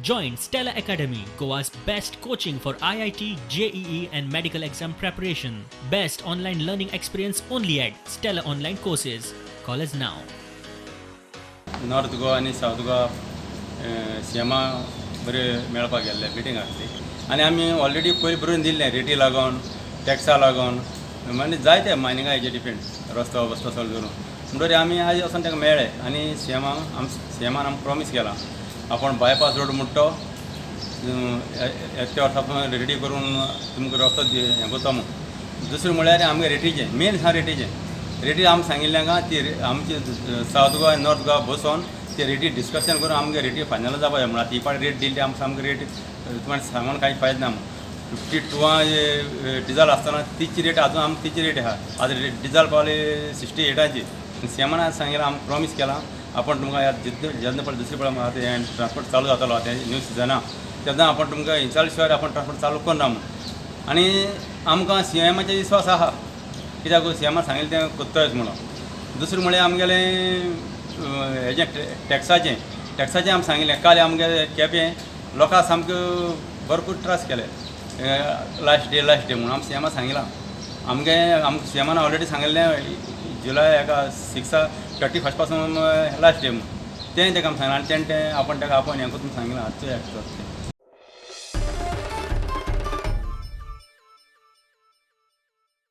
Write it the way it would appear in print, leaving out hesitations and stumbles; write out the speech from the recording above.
Join Stella Academy, Goa's best coaching for IIT, JEE, and medical exam preparation. Best online learning experience only at Stella Online Courses. Call us now. North Goa आनी south Goa सीएमा बरें मेळपाक गेल्ले, meeting आसली आनी आमी already पयलीं बरोवन दिल्लें, रेटी लागून, टॅक्सा लागून, म्हणजे जायते मायनिंगा हेजे डिपेंड रस्तो बस्तो सगळें धरून. म्हणटरी आमी आयज वचोन ताका मेळ्ळे आनी सीएमाक आम सीएमान आमकां प्रॉमीस केलां, आपूण बायपास रोड म्हणटा तो त्या वर्सा पूण रेडी करून तुमकां रस्तो हें करता म्हूण. दुसरें म्हळ्यार आमगे रेटीचें, मेन आसा रेटीचें. रेटी आमी सांगिल्लें का ती आमची सावथ गोवा आनी नॉर्थ गोवा बसोन ते रेटी डिस्कशन करून आमगे रेटी फायनल जावपा जाय म्हूण. आतां ही पाट रेट दिली ती आमकां सामकी रेट तुमकां सांगून कांय फायद ना म्हूण. 52 डिजल आसतना तिची रेट आजून आमकां तिची रेट आहा. आतां डिजल पावली 68आची. सीएमान आज सांगिलां, आमकां प्रॉमीस केलां, आपूण तुमकां ह्या जितले जेन्ना पळय दुसरे पळय आतां हें ट्रान्सपोर्ट चालू जातलो, आतां न्यू सिजना, तेन्ना आपूण तुमकां इन्स्टॉल शिवाय आपूण ट्रान्सपोर्ट चालू करना म्हूण. आनी आमकां सीएमाचेर विस्वास आहा, कित्याक सीएमान सांगिल्लें तें करतलेच म्हणून. दुसरें म्हळ्यार आमगेलें हेजें टॅक्साचें. टॅक्साचें आमी सांगिल्लें काल. आमगे केपें लोकांक सामकें भरपूर त्रास केले, लास्ट डे, लास्ट डे म्हणून. आमी सीएमा सांगिलां आमगे, आमकां सीएमान ऑलरेडी सांगिल्लें जुलय एका सिक्सा 31 पासून लास्ट डे म्हूण. तें ताका आमी सांगलां आनी तेणें तें आपूण ताका आपोवन हें करून सांगिलां. आतां.